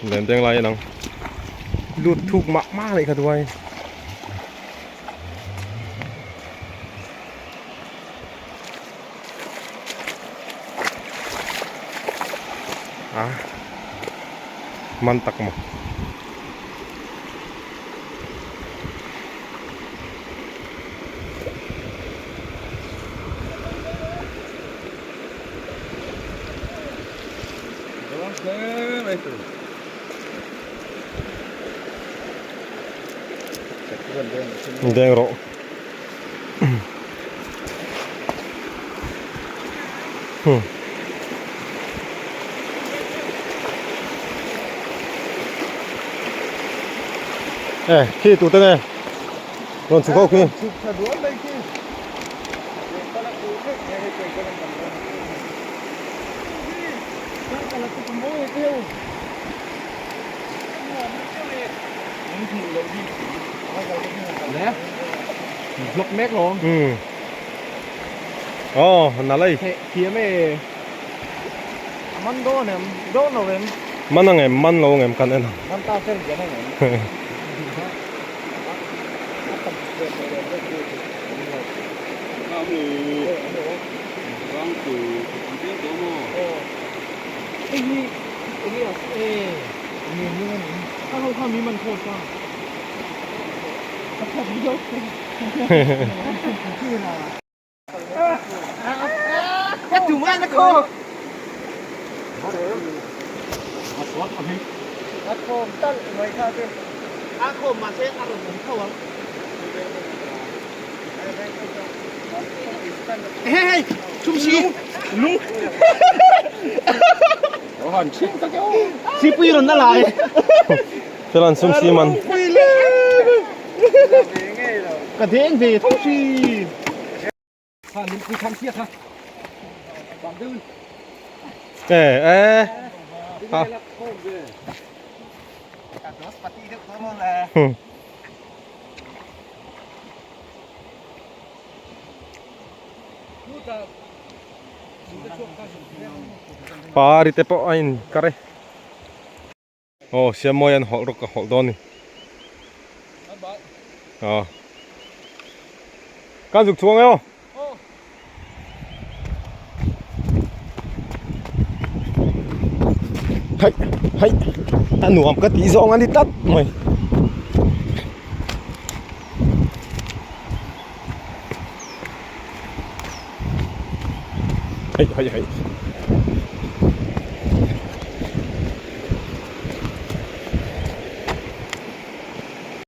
Len deng lai en ang. Lut thuk mah mah leh kha duai. A man tak maw. Deng rawh. Hmm. Eh, khi tụi tên này. Còn chụp không khi. Vlog mek lawm. Ừ. Oh, nà lây. Thiam e. Man dawn em, dawn lo em. Man ang em, man lo ang em kan en ang. Man ta sen hian ang em. Felan sum si man. Ka deng ve tho si. Eh, eh. Ha. Hmm. Pari te pawh a in kar e. Aw Siammawi an hawlh rawk a hawlh dawn a ni. Aw. Kan zuk chhuang e aw. Hei hei a nuam ka tih zawng a ni tlat mai. Hei hei hei.